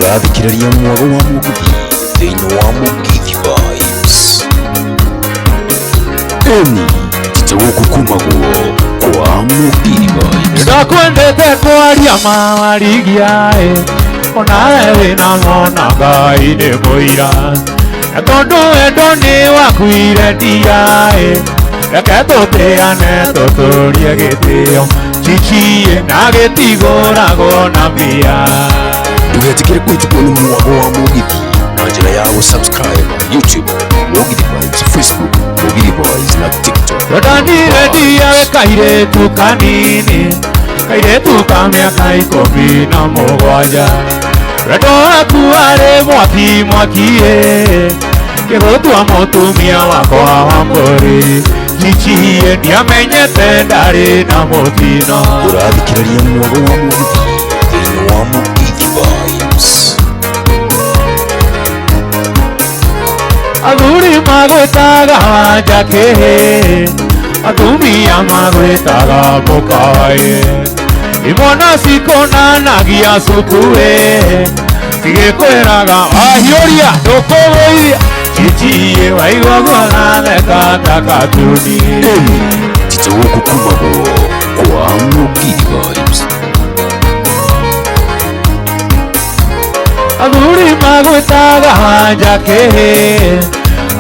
Ũrathikĩrĩria mwago wa Mũgithi thĩinĩ wa Mũgithi Vibes. Ĩni tita gũkũ kumagwo kwa Mũgithi Vibes. Ndakwendete kwaria mawarigia ĩ, onawe wĩna mona Ngai nĩ mũira, na tondũ wendo nĩ wakuire ndia ĩ, reke tũtĩane tũtũrie gĩtĩo chichiĩ na gĩtigũragwo na mbia. Ndũgetĩkĩre kũhĩtũkwo nĩ mwago wa Mũgithi na njĩra ya gũsubscribe YouTube Mũgithi Vibes, Facebook Mũgithi Vibes na TikTok. Twendanire ndia we kairĩtu kanini, kairĩtu ka mĩaka 17. Wendo waku warĩ mwaki mwaki ĩ, ngĩgũtua mũtumia wakwa wa mbũri. Chichiĩ ndiamenyete ndarĩ na mũtino. Ũrathikĩrĩria mwago wa Mũgithi thĩinĩ wa Mũgithi Vibes. Athuri magwĩtaga Wanjakĩ, atumia magwĩtaga mũkaĩ. Imwana cikonanagia cukuĩ, cigĩkwĩraga wahiũria ndũkũgũithia. Chichiĩ waigua guo natheka ta katuni. Ĩni tita gũkũ kumagwo kwa Mũgithi Vibes. Athuri magwĩtaga Wanjakĩ,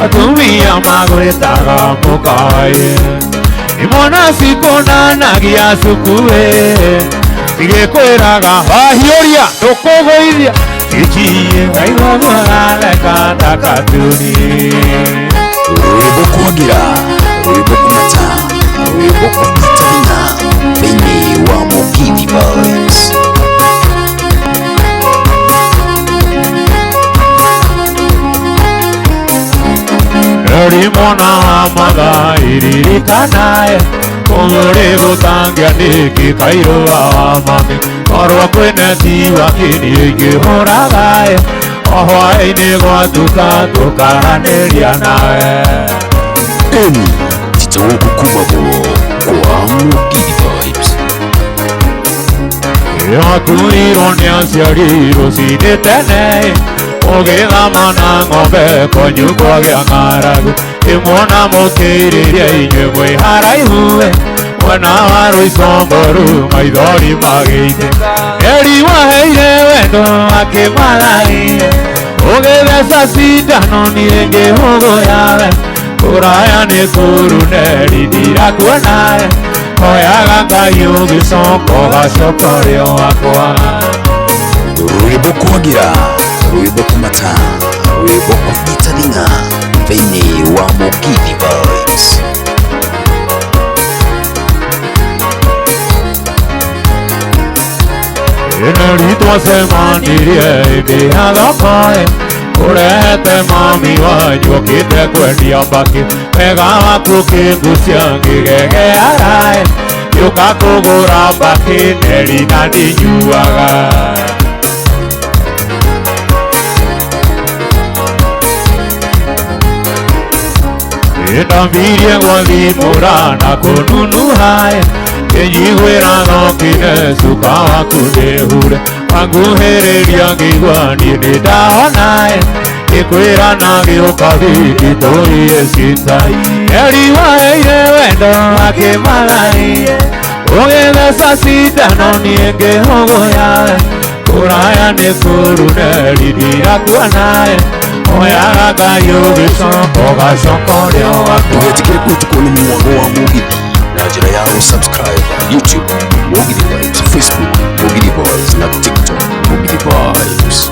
atumia magwĩtaga mũkaĩ. Imwana cikonanagia cukuĩ, cigĩkwĩraga wahiũria ndũkũgũithia. Chichiĩ waigua guo natheka ta katuni. Rwĩmbo kwagira, rwĩmbo kũmata, rwĩmbo kũnyita thing'a thĩinĩ wa Mũgithi Vibes. Eri mwana wa Mathai ririkanae, kũrĩ gũtangia nĩkĩ kairũa wa mami. Korwo kwĩna tiwaki niĩ ingĩhũragae, o hwaĩ-inĩ gwatuka tũkaranĩria nawe. Ĩni tita gũkũ kumagwo kwa Mũgithi Vibes. Yakuirwo nĩ aciari rũcinĩ tene, ũgĩthama na ng'ombe kwanyu kwagĩa ng'aragu. Ĩmwona mũkĩirĩria inyuĩ mwĩ haraihu, mwena wa Rũicomboru maithori magĩitĩka. Eri waheire wendo akĩmathai, ũgĩtheca cindano niĩ ngĩhũgũyawe. Kũraya nĩ kũũru neri ndirakuonae, hoyaga Ngai ũgĩcoka ũgacoka ũrĩ o wakwa. Rwĩmbo kwagira, rwĩmbo kũmata, rwĩmbo kũnyita thing'a thĩinĩ wa Mũgithi Vibes. Ĩno twacemanirie hĩndĩ ya thoko ĩ, ũrehete mami wanyu okĩte kwendia mbakĩ. Wega waku ũkĩngucia ngĩgegeara ĩ, ngĩũka kũgũra mbakĩ neri na ndinyuaga. Ndambirie gwathimũra na kũnunuha ĩ, ngĩnyiguĩra thokine cuka waku ndĩhure. Wanguhĩrĩria ngĩigua niĩ nĩ ndahona ĩ, ngĩkwĩra na gĩũka wiki tũiye citai. Eri waheire wendo akĩmathai, ũgĩtheca cindano niĩ ngĩhũgũya. Kũraya nĩ kũũru neri ndirakuona ĩ, hoyaga Ngai ũgĩcoka ũgacoka ũrĩ o wakwa. Ndũgetĩkĩre kũhĩtũkwo nĩ mwago wa Mũgithi na njĩra ya gũsubscribe YouTube Mũgithi Vibes, Facebook Mũgithi Vibes na TikTok Mũgithi Vibes.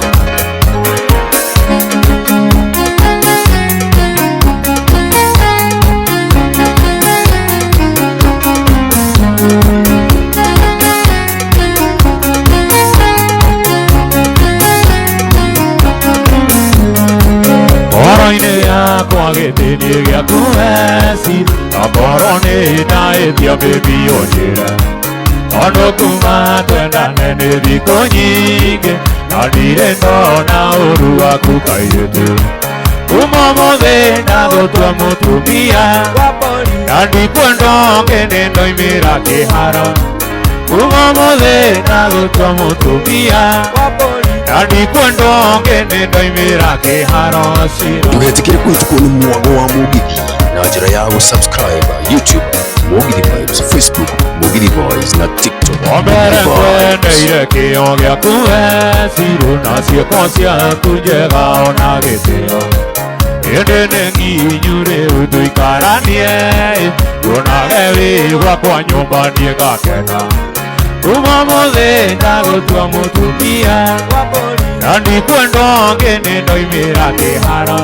Ngoro-inĩ yakwa gĩtĩ-inĩ gĩaku weci, okorwo nĩ ndahĩtia baby ũnjĩre. Tondũ kuma twendane nĩ thikũ nyingĩ, na ndirĩ ndona ũru waku kairĩtu. Kuma ũmũthĩ ndagũtua mũtumia, na ndikwenda ũngĩ nĩ ndoimĩra kĩharo. Kuma ũmũthĩ ndagũtua mũtumia, na Na ndikwenda ũngĩ nĩ ndoimĩra kĩharo cira. Ndũgetĩkĩre kũhĩtũkwo nĩ mwago wa Mũgithi na njĩra ya gũsubscribe YouTube Mũgithi Vibes, Facebook Mũgithi Boys na TikTok Wambere Mũgithi Vibes. ngwendeire kĩo gĩaku we Cirũ na ciĩko ciaku njega ona gĩtĩo. Ĩndĩ nĩ nginyu rĩu tũikaranie, nguonage wĩ gwakwa nyũmba niĩ ngakena. Kuma mũthĩ ndagũtua mũtumia, na ndikwenda ũngĩ nĩ ndoimĩra kĩharo.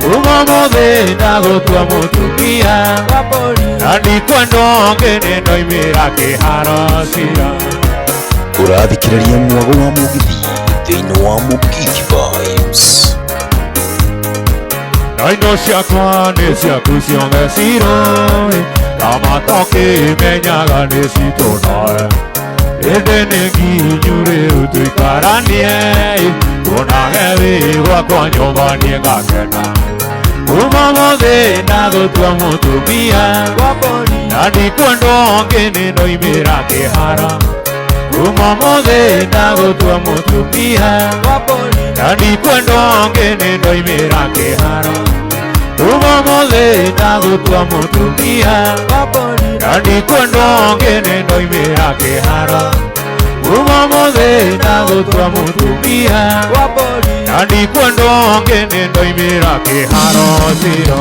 Kuma mũthĩ ndagũtua mũtumia, na ndikwenda ũngĩ nĩ ndoimĩra kĩharo cira. Ũrathikĩrĩria mwago wa Mũgithi thĩinĩ wa Mũgithi Vibes. Na indo ciakwa nĩ ciaku ciothe cirũĩ, na matokĩmenyaga nĩ citũ nawe. Ĩndĩ nĩ nginyu rĩu tũikaranie, nguonage wĩ gwakwa nyũmba niĩ ngakena. Kuma mũthĩ ndagũtua mũtumia, na ndikwenda ũngĩ nĩ ndoimĩra kĩharo. Kuma mũthĩ ndagũtua mũtumia, na ndikwenda ũngĩ nĩ ndoimĩra kĩharo. Kuma mũthĩ ndagũtua mũtumia, na ndikwenda ũngĩ nĩ ndoimĩra kĩharo. Kuma mũthĩ ndagũtua mũtumia, na ndikwenda ũngĩ nĩ ndoimĩra kĩharo cira.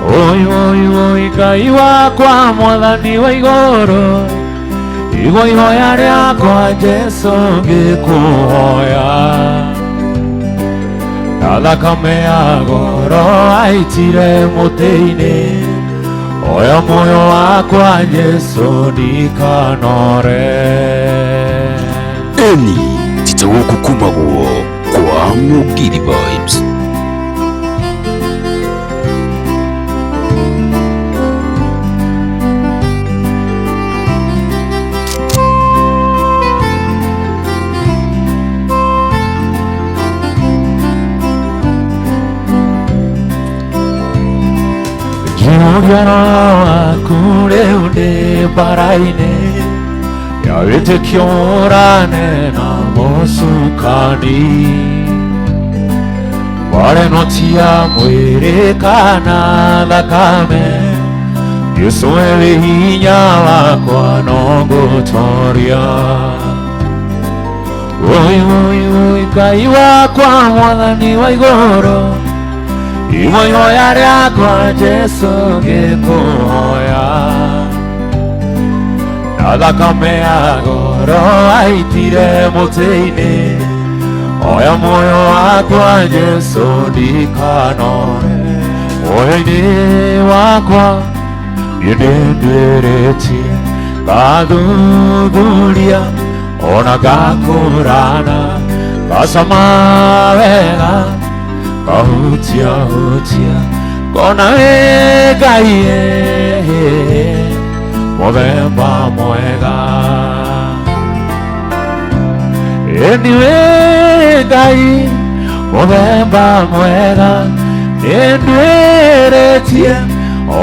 Oi, oi, oi, Ngai wakwa mwathani wa igũrũ, igua ihoya rĩakwa Jesũ ngĩkũhoya. Na thakame ya goro aitire mũtĩ-inĩ, oya muoyo wakwa Jesũ ndikanore. Eni tita gũkũ kumagwo kwa Mũgithi Vibes. Njiũria roho waku rĩu ndĩ mbara-inĩ ya wĩtĩkio ũrane na mũcukani. Mbara ĩno ti ya mwĩrĩ kana thakame, Jesũ we wĩ hinya wakwa no ngũtoria. Oi, oi, oi, Ngai wakwa mwathani wa igũrũ, igua ihoya rĩakwa Jesũ ngĩkũhoya. Na thakame ya goro aitire mũtĩ-inĩ, oya muoyo wakwa Jesũ ndikanore. Muoyo-inĩ wakwa niĩ nĩnduĩrĩtie, ngathuthuria ona ngakũrana, ngacama wega ngahutia hutia, ngona wĩ Ngai mũthemba mwega. Ĩni wĩ Ngai mũthemba mwega, nĩnduĩrĩtie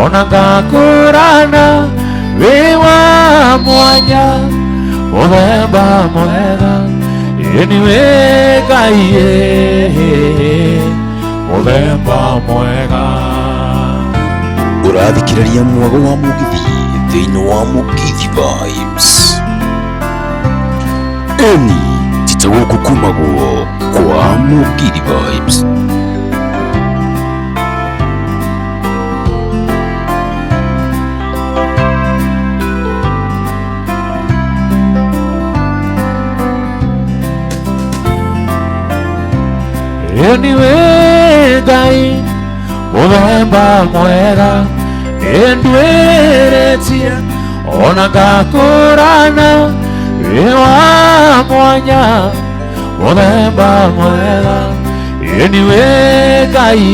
ona ngakũrana, wĩ wa mwanya mũthemba mwega. Ĩni wĩ Ngai mũthemba mwega. Ũrathikĩrĩria mwago wa Mũgithi thĩinĩ wa Mũgithi Vibes. Eni tita gũkũ kumagwo kwa Mũgithi Vibes. Ĩni wĩ Ngai mũthemba mwega, nĩnduĩrĩtie ona ngakũrana, wĩ wa mwanya mũthemba mwega. Ĩni wĩ Ngai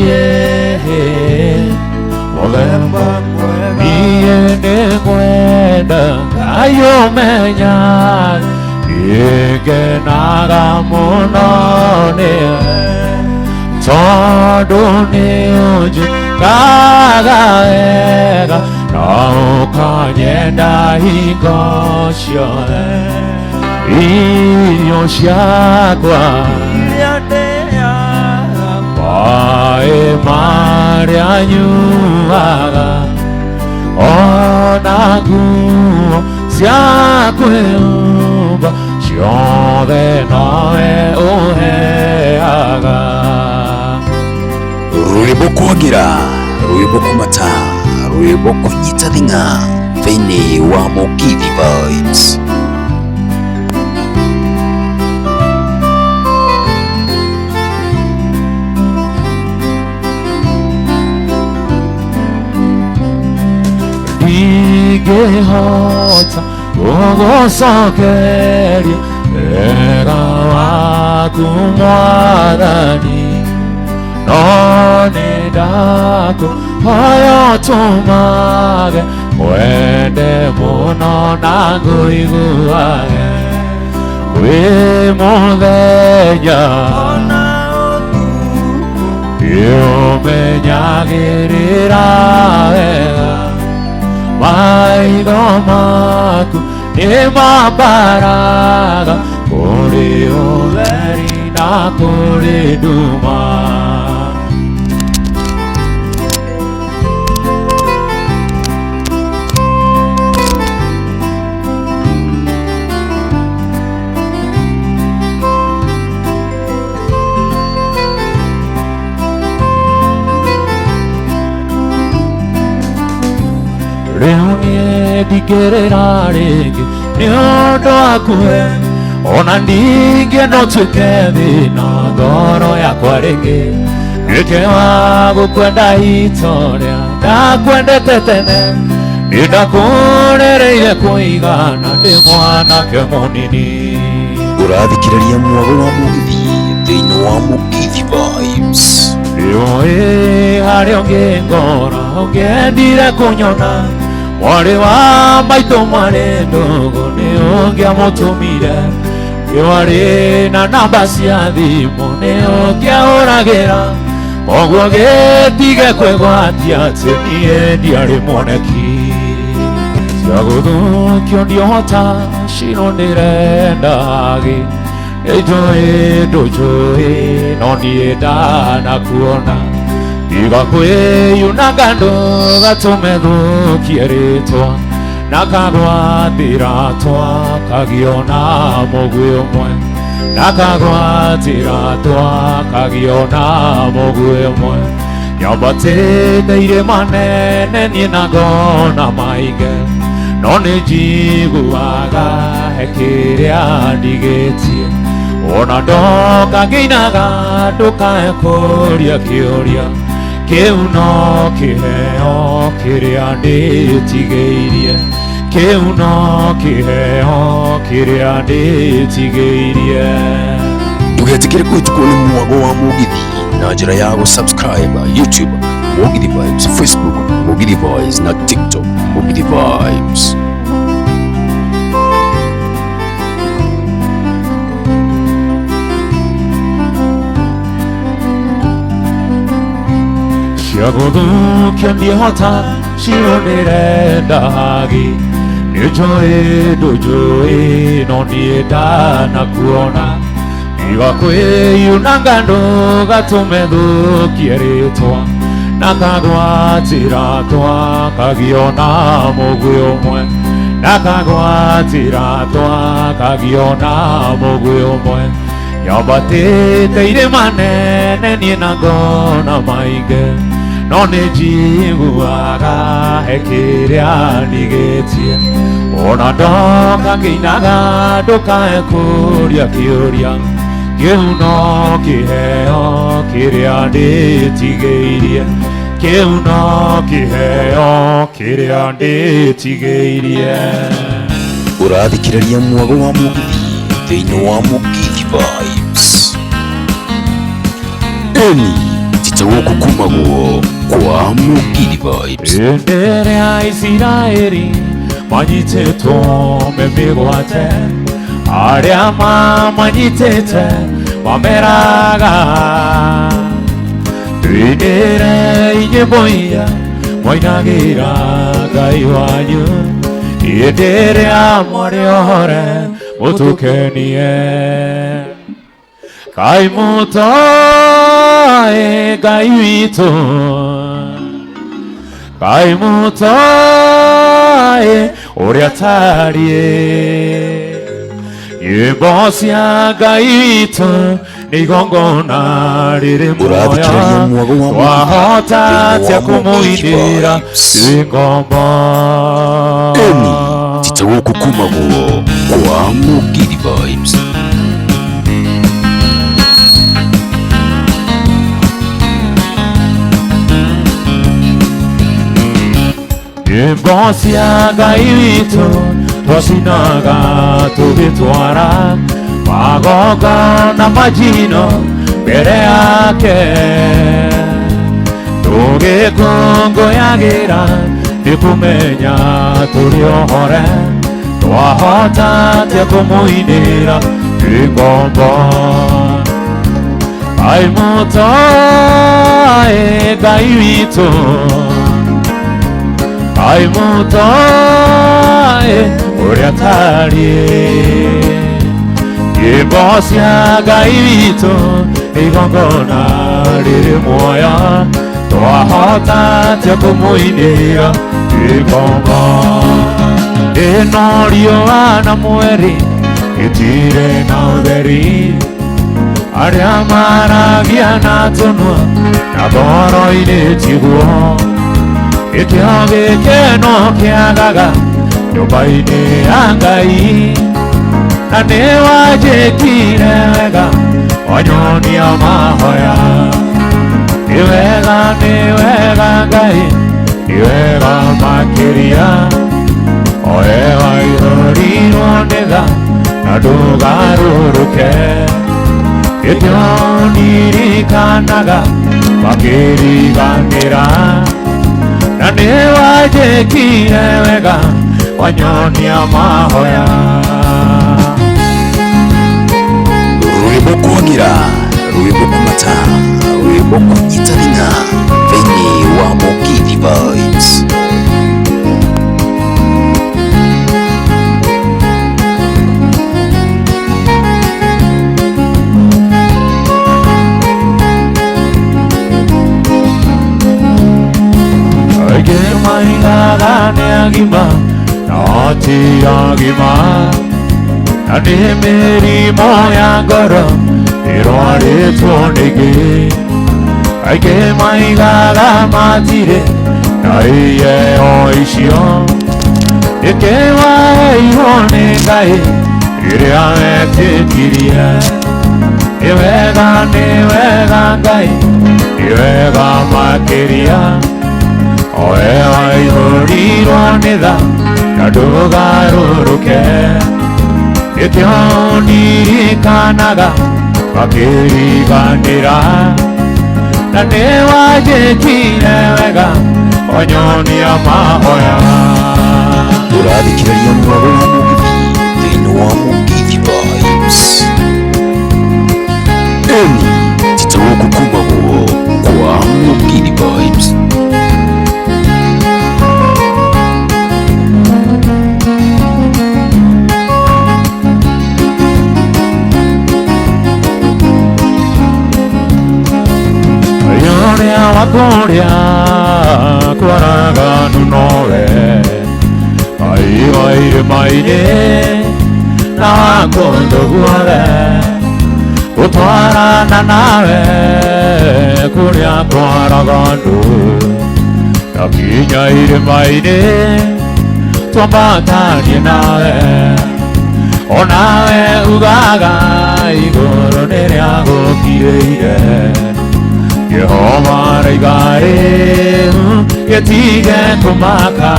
mũthemba mwega. Niĩ nĩngwenda Ngai ũmenya, nĩngenaga mũno nĩwe, tondũ nĩũnjĩkaga wega na ũka Hingo ciothe irio ciakwa iria ndĩaga, maĩ marĩa nyuaga ona nguo cia kwĩhumba ciothe nowe ũheaga. Rwĩmbo kwagira, rwĩmbo kũmata, rwĩmbo kũnyita thing'a thĩinĩ wa Mũgithi Vibes. Ndingĩhota gũgũcokeria wega waku Mwathani, no nĩ ndakũhoya ũtũmage wende mũno na ngũiguage wĩ mũthenya ona ũtukũ, ndĩũmenyagĩrĩra wega maitho maku nĩmambaraga kũrĩ ũtheri na kũrĩ nduma. Rĩu niĩ ndingĩrĩra rĩngĩ nĩ ũndũ waku we, ona ndingĩenda ũtuĩke thĩna ngoro yakwa rĩngĩ, nduĩke wa gũkwenda itorĩa ndakwendete tene, nĩ ndakũrereire kũigana ndĩ mwanake mũnini. Ũrathikĩrĩria mwago wa Mũgithi thĩinĩ wa Mũgithi Vibes. Nĩũĩ harĩa ũngĩngora ũngĩendire kũnyona, mwarĩ wa maitũ marĩ ndũgũ nĩ ũngĩamũtũmire, nĩwarĩ na namba cia thimũ nĩ ũngĩahũragĩra, koguo gĩtige kwĩgwatia atĩ niĩ ndiarĩ mwoneki. Cia gũthũkio ndiohota cino ndĩrendagi, nĩnjũĩ ndũnjũĩ no niĩ ndanakuona, tiga kwĩyunanga ndũgatũme thũkie rĩtwa, na kagwatĩra twakagio na mũguĩ ũmwe, na kagwatĩra twakagio na mũguĩ ũmwe, nyambatĩte irĩma nene niĩ na ngona maingĩ, no nĩ njiguaga he kĩrĩa ndigĩtie, ona ndoka ngĩinaga ndũkae kũria kĩũria, kĩu no kĩheo kĩrĩa ndĩtigĩirie, kĩu no kĩheo kĩrĩa ndĩtigĩirie. Ndũgetĩkĩre kũhĩtũkwo nĩ mwago wa Mũgithi na njĩra ya gũ-subscribe YouTube Mũgithi Vibes, Facebook Mũgithi Vibes na TikTok Mũgithi Vibes. Cia gũthũkia ndihota ciro ndĩrendagi, nĩnjũĩ ndũnjũĩ no niĩ ndanakuona, tiga kwĩyunanga ndũgatũme thũkie rĩtwa, na kagwatĩra twakagio na mũguĩ ũmwe, na kagwatĩra twakagio na mũguĩ ũmwe, nyambatĩte irĩma nene niĩ na ngona maingĩ, no nĩ njiguaga he kĩrĩa ndigĩtie, ona ndoka ngĩinaga ndũkae kũria kĩũria, kĩu no kĩheo kĩrĩa ndĩtigĩirie, kĩu no kĩheo kĩrĩa ndĩtigĩirie. Ũrathikĩrĩria mwago wa Mũgithi thĩinĩ wa Mũgithi Vibes. Eni tita gũkũ kumagwo kwa Mũgithi Vibes. Hĩndĩ ĩrĩa Isiraeli manyitĩtwo me mĩgwate, arĩa mamanyitĩte mameraga, tũinĩre nyĩmbo iria mwainagĩra Ngai wanyu, Hĩndĩ ĩrĩa mwarĩ ohore mũtũkenie. Ngai mũtoĩ Ngai witũ, Ngai mũtoĩ ũrĩa tariĩ. Nyĩmbo cia Ngai witũ nĩ igongona rĩrĩ muoyo. Ũrathikĩrĩria mwago wa Mũgithi Twahota thĩinĩ atĩa wa Mũgithi kũmũinĩra Vibes. twĩ ngombo? Eni tita gũkũ kumagwo kwa Mũgithi Vibes. Nyĩmbo cia Ngai witũ twacinaga tũgĩtwara magongona majino mbere yake, tũgĩkũngũyagĩra nĩ kũmenya tũrĩ ohore. Twahota atĩa kũmũinĩra twĩ ngombo? Ngai mũtoĩ Ngai witũ, Ngai mũtoĩ ũrĩa tariĩ. Nyĩmbo cia Ngai witũ nĩ igongona rĩrĩ muoyo. Twahota atĩa kũmũinĩra twĩ ngombo? Ĩno riũa na mweri itirĩ na ũtheri, arĩa maragia na tũnua na ngoro-inĩ tiguo. Gĩkĩo gĩkeno kĩagaga nyũmba-inĩ ya Ngai, na nĩ wanjĩkire wega wanyonia mahoya. Nĩ wega, nĩ wega Ngai, nĩ wega makĩria, oe waihũrirwo nĩ tha na ndũgarũrũke. Gĩkĩo ndirikanaga makĩriganĩra, na nĩ wanjĩkire wega wanyonia mahoya. Rwĩmbo kwagira, rwĩmbo kũmata, rwĩmbo kũnyita thing'a thĩinĩ wa Mũgithi Vibes. Aingĩ maigaga nĩ agima no ti agima, na nĩ mĩrimũ ya ngoro ĩrwarĩtwo nĩngĩ. Aingĩ maigaga matirĩ na iheo icio, nĩkĩ waheirwo nĩ Ngai rĩrĩa wetĩkirie? Nĩ wega, nĩ wega Ngai, nĩ wega makĩria, oe waihũrirwo nĩ tha na ndũgarũrũke. Nĩkĩo ndirikanaga makĩriganĩra, na nĩ wanjĩkire wega wanyonia mahoya. Ũrathikĩrĩria mwago wa Mũgithi thĩinĩ wa Mũgithi Vibes. Eni tita gũkũ kumagwo kwa Mũgithi Vibes. Ũrĩa wa kũrĩa kwaraganu nowe aiga irĩma-inĩ na kũndũ guothe, gũtwarana nawe kũrĩa kwaraganu na kinya irĩma-inĩ twambatanie nawe. Onawe ugaga igũrũ nĩrĩa gũkirĩire, Jehova raiga rĩu gĩtige kũmaka,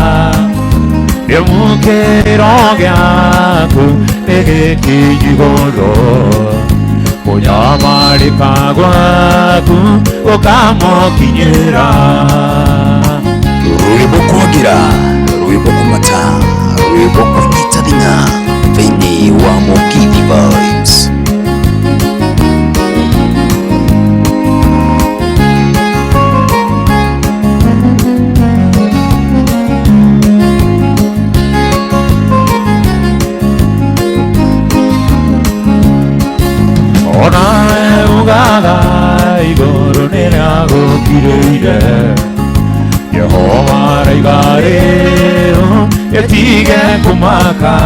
kĩmũkĩro gĩaku nĩ gĩkinyu igũrũ, kũnyamarĩka gwaku gũkamũkinyĩra. Rwĩmbo kwagira, rwĩmbo kũmata, rwĩmbo kũnyita thing'a thĩinĩ wa Mũgithi Vibes. Ndũkaiga rĩu ĩtige kũmaka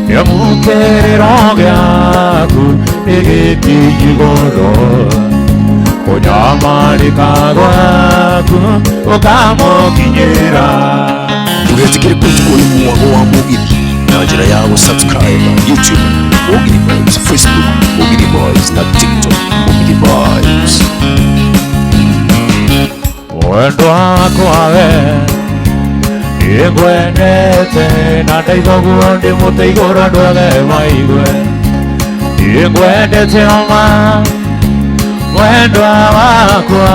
nĩamũkĩrĩro gĩaku nĩgĩkinyi igũrũ kũnyamarĩka gwaku ũkamũkinyĩra. Ndũgetĩkĩre kũhĩtũkwo nĩ mwago wa mũgithi na njĩra ya gũsubscribe YouTube Mũgithi Vibes, Facebook Mũgithi Boys na TikTok Mũgithi Vibes. Mwendwa wakwa we nĩngwendete na ndaiga ũguo ndĩ mũtĩ igũrũ andũ othe maigue nĩngwendete oma mwendwa wakwa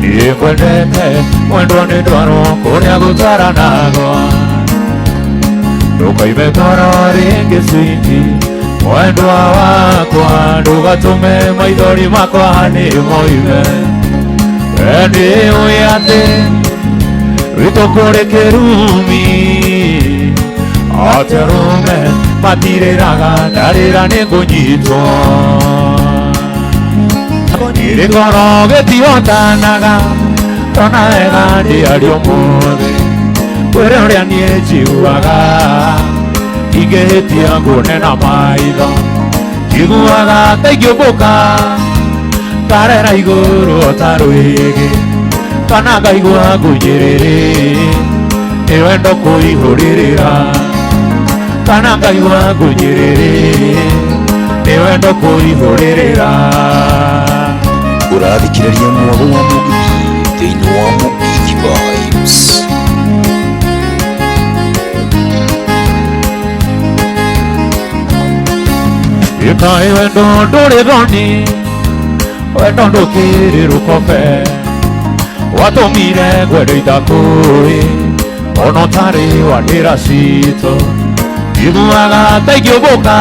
nĩngwendete mwendwa nĩ ndwarwo kũrĩa gũtwaranagwo ndũkaime toro rĩngĩ switi mwendwa wakwa ndũgatũme maithori makwa nĩ moime nĩũĩ atĩ witũ kũrĩ kĩrumi atĩ arũme matirĩraga ndarĩra nĩ ngũnyitwo kĩrĩkoro gĩtihotanaga tona wega ndĩ arĩ ũmũthĩ kwĩre ũrĩa niĩ njiguaga ingĩhĩtia nguone na maitho njiguaga ta ingĩũmbũka ngarera igũrũ o ta rwĩgĩ kana ngaigua ngunyĩrĩrĩ nĩ wendo kũihũrĩrĩra kana ngaigua ngunyĩrĩrĩ nĩ wendo kũihũrĩrĩra. Ũrathikĩrĩria mwago wa mũgithi thĩinĩ wa Mũgithi Vibes. Ĩkaĩ wendo ndũrĩ thoni wendo ndũkĩrĩ rũkobe watũmire ngwende itakũĩ ona ũtarĩ wa ndĩra citũ njiguaga ta ingĩũmbũka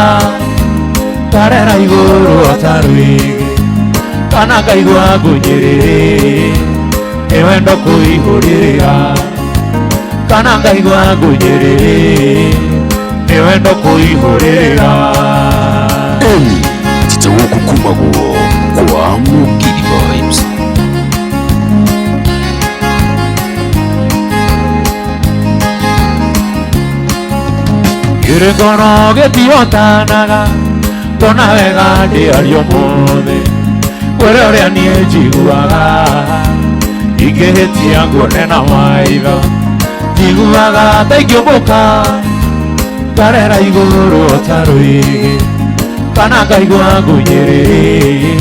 ngarera igũrũ o ta rwĩgĩ kana ngaigua ngunyĩrĩrĩ nĩ wendo kũihũrĩrĩra kana ngaigua ngunyĩrĩrĩ nĩ wendo kũihũrĩrĩra. Eni tita gũkũ kumagwo kwa Mũgithi Vibes. Kĩrĩkoro gĩtihotanaga tona wega ndĩ arĩ ũmũthĩ kwĩre ũrĩa niĩ njiguaga ingĩhĩtia nguone na maitho njiguaga ta ingĩũmbũka ngarera igũrũ o ta rwĩgĩ kana ngaigua ngunyĩrĩrĩ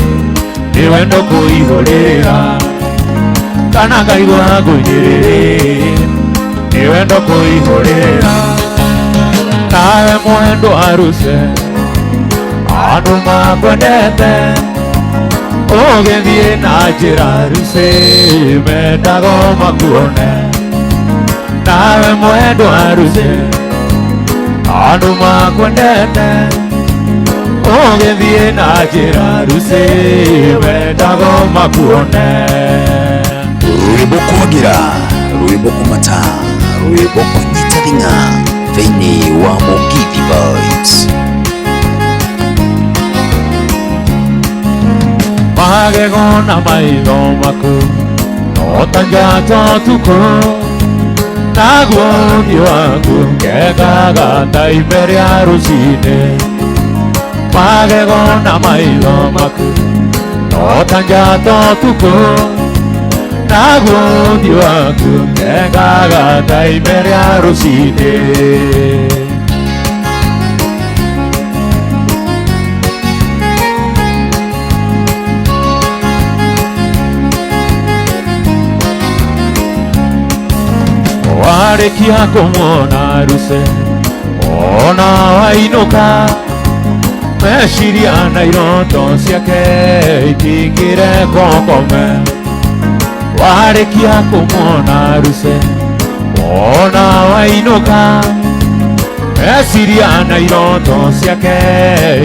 nĩ wendo kũihũrĩrĩra kana ngaigua ngunyĩrĩrĩ nĩ wendo kũihũrĩrĩra nawe mwendwa aruse andũ makwendete ũgĩthiĩ na njĩra ruse mendago makuone nawe mwendwa aruse andũ makwendete ũgĩthiĩ na njĩra ruse mendago makuone. Rwĩmbo kwagira rwĩmbo kũmata rwĩmbo kũnyita thing'a thĩinĩ wa Mũgithi Vibes. Magego na maitho maku no ta njata ũtukũ naguo ũthiũ waku ngengaga ta ime rĩa rũcinĩ magego na maitho maku no ta njata ũtukũ naguo ũthiũ waku ngengaga ta ime rĩa rũcinĩ. Warĩkia kũmuona ruse ona wainũka meciria na iroto ciake itingĩrekwo ngome warĩkia kũmuona ruse ona wainũka meciria na iroto ciake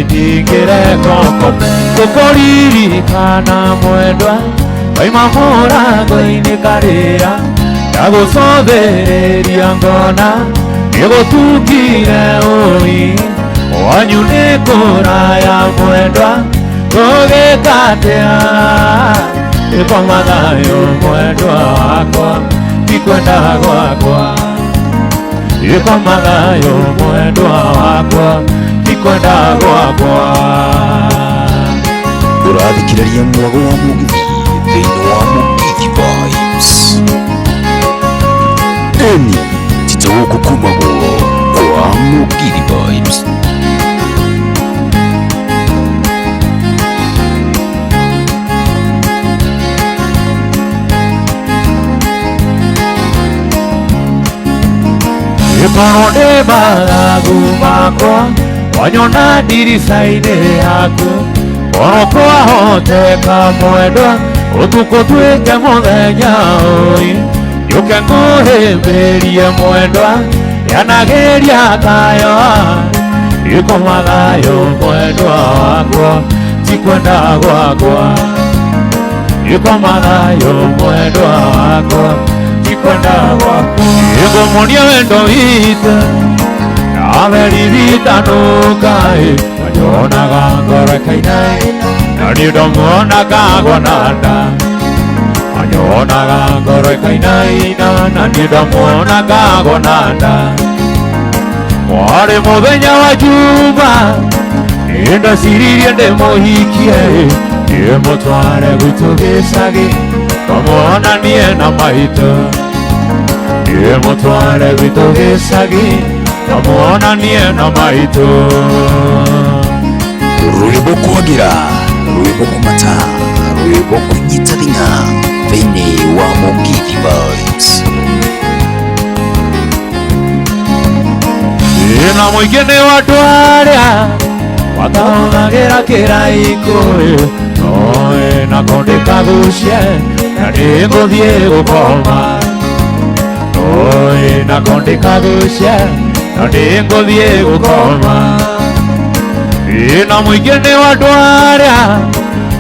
itingĩrekwo ngome tũkũririkana mwendwa waima mũrango-inĩ karĩra ndagũcothĩrĩria ngona nĩgũtukire ũi wanyu nĩ kũraya mwendwa tũgĩka atĩa ĩkoma thayũ mwendwa wakwa Tikwenda gwakwa Ikoma thayũ mwendwa wakwa Tikwenda gwakwa. Ũrathikĩrĩria mwago wa mũgithi thĩinĩ wa Mũgithi Vibes. Eni tita gũkũ kumagwo kwa Mũgithi Vibes. Ikorwo ndĩ mathagu makwa wanyona ndirica-inĩ yaku korwo kwahoteka mwendwa ũtukũ tuĩke mũthenya ũi njũke ngũhĩmbĩrie mwendwa yanagĩria tayo ikoma thayũ mwendwa wakwa ti kwenda gwakwa ikoma thayũ mwendwa wakwa ti kwenda gwakwa ingũmuonia wendo witũ nawe riritanuka wanyonaga ngoro ĩkainaina na niĩ ndamuonaga gwananda wanyonaga ngoro ĩkainaina na niĩ ndamuonaga gwananda warĩ mũthenya wa juma nĩndaciririe ndĩmũhikie ndĩmũtware gwitũ gĩcagi tũmuonanie na maitũ ndĩmũtware gwitũ gĩcagi tũmuonanie na maitũ. Rwĩmbo kwagira, rwĩmbo kũmata, rwĩmbo kũnyita thing'a thĩinĩ wa Mũgithi Vibes. Na mũingĩ nĩ wa andũ arĩa matahũthagĩra kĩraikũ noĩ na kũndĩ kagucie na nĩngũthiĩ gũkoma noĩ na kũndĩ kagucie na nĩngũthiĩ gũkoma na mũingĩ nĩ wa andũ arĩa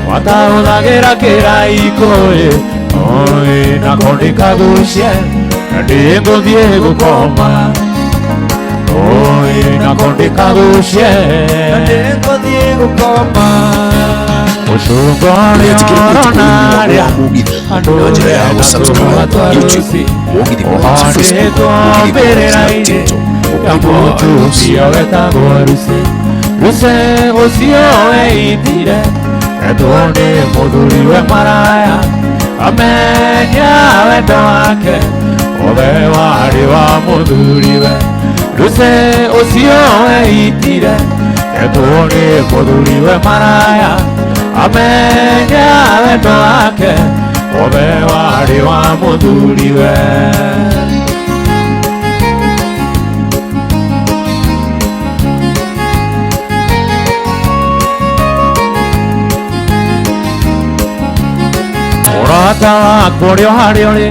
matahũthagĩra kĩraikũ noĩ na kũndĩ kagucie na nĩngũthiĩ gũkoma noĩ na kũndĩ kagucie Nĩngũthiĩ gũkoma. Ũcũngũ Ndũgetikĩre kũhĩtũkwo nĩ mwago ũrĩa wa mũgithi andũ na njĩra ya gũsubscribe YouTube Mũgithi Vibes, Facebook ũhandĩtwo Mũgithi Vibes na mbĩrĩra-inĩ TikTok ya Mũgithi Vibes. mũtumia wetagwo Ruse. Ruse ũcio weitire etwo nĩ mũthuriwe maraya amenya wendo wake othe warĩ wa mũthuriwe. Ruse ũcio weitire etwo nĩ mũthuriwe maraya amenya wendo wake othe warĩ wa mũthuriwe. Mũrata wakwa ũrĩ o harĩa ũrĩ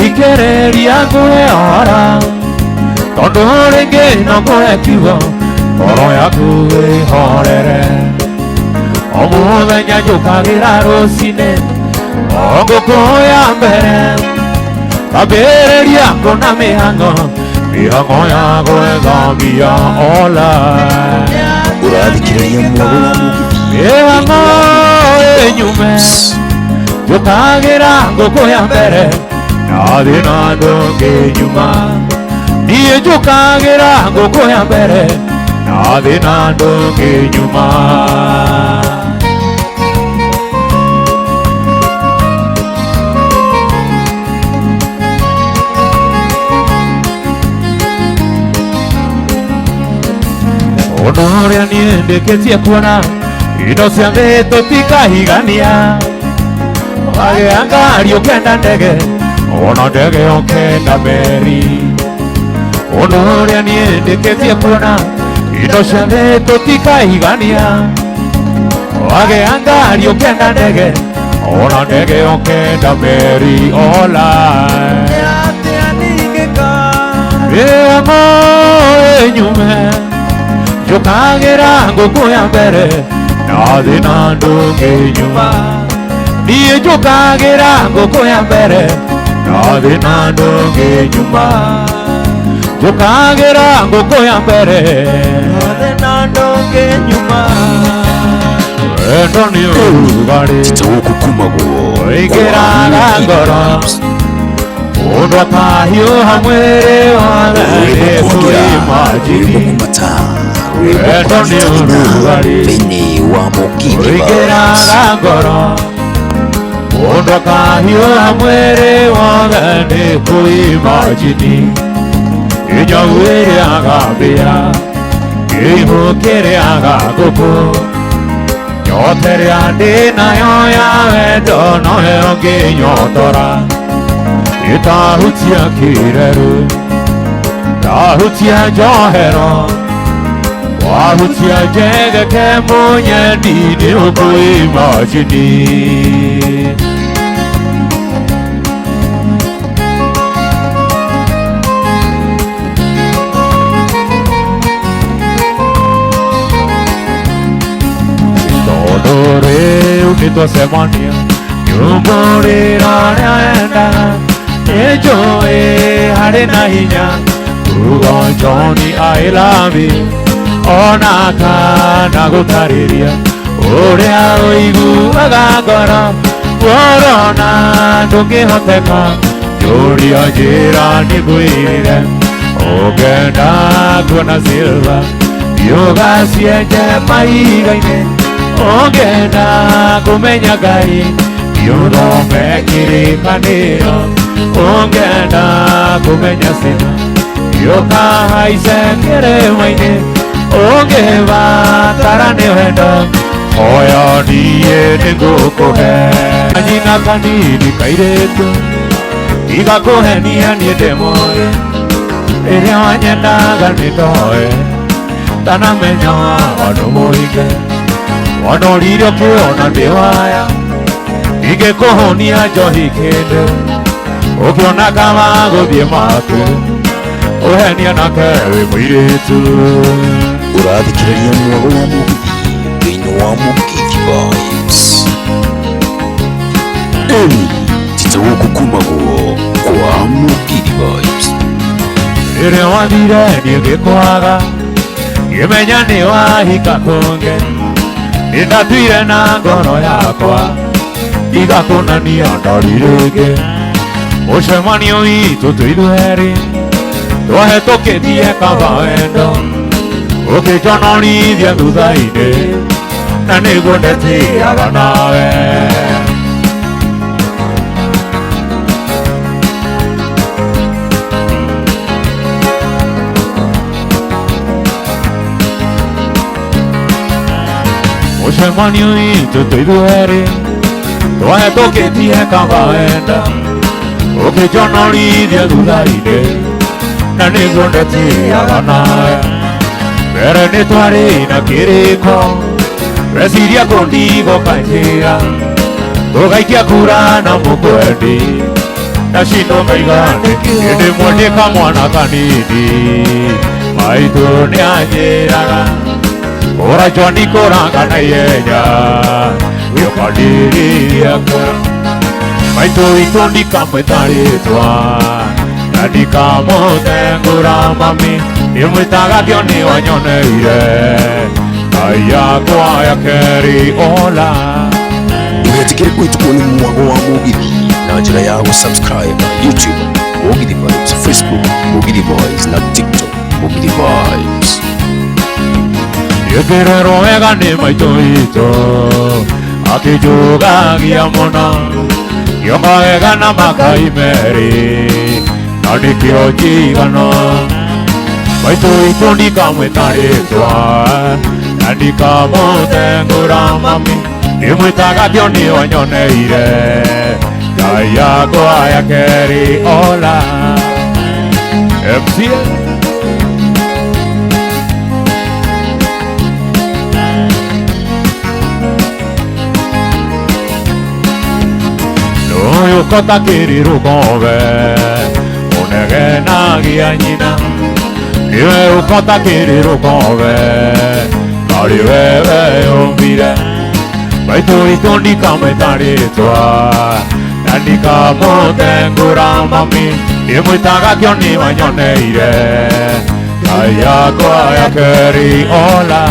ikĩrĩria ngũhe ora tondũ rĩngĩ no ngũhe kiugo ngoro yaku ĩhorere o mũthenya njũkagĩra rũcinĩ o ngũkũ ya mbere kambĩrĩria kuona mĩhang'o mĩhang'o ya gwetha mbia ola Ũrathikĩrĩria mwago wa mũgithi mĩhang'o ĩnyume njũkagĩra ngũkũ ya mbere na thĩna ndũngĩnyuma niĩ njũkagĩra ngũkũ ya mbere na thĩna ndũngĩnyuma. Ũndũ ũrĩa niĩ ndĩkĩtie kuona indo cia thĩ tũtikahigania wagĩa ngari ũkenda ndege ona ndege ũkenda meri ũndũ ũrĩa niĩ ndĩkĩtie kuona indo cia thĩ tũtikahigania wagĩa ngari ũkenda ndege ona ndege ũkenda meri ola Atĩa ningĩka? mĩhang'o ĩnyume njũkagĩra ngũkũ ya mbere na thĩna ndũngĩnyuma niĩ njũkagĩra ngũkũ ya mbere na thĩna ndũngĩnyuma njũkagĩra ngũkũ ya mbere Thĩna ndũngĩnyuma. wendo nĩ ũrugarĩ Tita gũkũ kumagwo kwa Ũingĩraga Mũgithi ngoro Vibes. Mũndũ akahiũha mwĩrĩ wothe nĩ Rwĩmbo kwagira, kwĩimajini. rwĩmbo kũmata, rwĩmbo Wendo nĩ kũnyita hinya ũrugarĩ thĩinĩ wa Mũgithi Vibes. ũingĩraga ngoro. Mũndũ akahiũha mwĩrĩ wothe nĩ kwĩimajini. Njogu ĩrĩaga mbĩa, kĩimũ kĩrĩaga ngũkũ. Nyota ĩrĩa ndĩnayo ya wendo noyo ngĩnyotora. Ĩtahutia kĩrerũ, tahutia njohero, wahutia njegeke mũnyendi nĩ ũkwĩimajini. Tondũ rĩu nĩtwacemania nyumbũrĩra ũrĩa endaga nĩnjũĩ harĩ na hinya kuga Johnny I love you ona kana gũtarĩria ũrĩa ũiguaga ngoro worona ndũngĩhoteka njũria njĩra nĩngwĩrĩre ũngenda kuona silver ũgacienje mahiga-inĩ ũngenda kũmenya Ngai ũthome kĩrĩkanĩro ũngenda kũmenya cina ũkahaice kĩrĩma-inĩ ũngĩbatara nĩ wendo hoya niĩ nĩngũkũhe kanyina kanini kairĩtu tiga kũhenia niĩ ndĩ mũĩ ĩrĩa wanyendaga nĩ ndoĩ tanamenya wano mũhinge wanoririe ũkĩona ndĩ waya ingĩkũhũnia njohi kĩndũ ũkĩona kama gũthiĩ make ũhenia nake wĩ mũirĩtu. Ũrathikĩrĩria mwago wa Mũgithi thĩinĩ wa Mũgithi Vibes. Eni tita gũkũ kumagwo kwa Mũgithi Vibes. Rĩrĩa wathire niĩ ngĩkwaga ngĩmenya nĩ wahika kũngĩ nĩndatuire na ngoro yakwa ndigakuonania ndari rĩngĩ mũcemanio witũ twĩ ithuerĩ twahĩtũkĩtie kaba wendo ũkĩnjonorithia thutha-inĩ na nĩguo ndetĩaga nawe. Mũcemanio witũ twĩ ithuerĩ twahĩtũkĩtie kaba wendo ũkĩnjonorithia thutha-inĩ na nĩguo ndetĩaga nawe. Mbere nĩ twarĩ na kĩrĩko weciria kũndigo kanjĩra tũgaikia kura na mũkwendi ndacindwo ngaiga nĩkĩ ndĩmwendĩ kamwana kanini maitũ nĩanjĩraga kũra Johnny kũranga na ihenya gĩũkanĩrĩria ngoro maitũ witũ ndikamwĩta rĩtwa na ndikamũtengũra mami ndĩmwĩtaga kĩo nĩ wanyoneire Ngai yakwa ya kerĩ ola. Ndũgetĩkĩre kũhĩtũkwo nĩ mwago wa Mũgithi na njĩra ya gũsubscribe YouTube Mũgithi Vibes, Facebook Mũgithi Boys na TikTok Mũgithi Vibes. Ngĩrerwo wega nĩ maitũ witũ akĩnjũgagia mũno ngĩonga wega na makai merĩ na nĩkĩo njigano maitũ witũ ndikamwĩta rĩtwa na ndikamũtengũra mami ndĩmwĩtaga kĩo nĩ wanyoneire Ngai yakwa ya kerĩ ola. MCA Ũyũ kota kĩrĩ rũkombe ũnegenagia nyina nĩwe ũkota kĩrĩ rũkombe tarĩ wewe ũmbire maitũ witũ ndikamwĩta rĩtwa na ndikamũtengũra mami ndĩmwĩtaga kĩo nĩ wanyoneire Ngai yakwa ya kerĩ ola.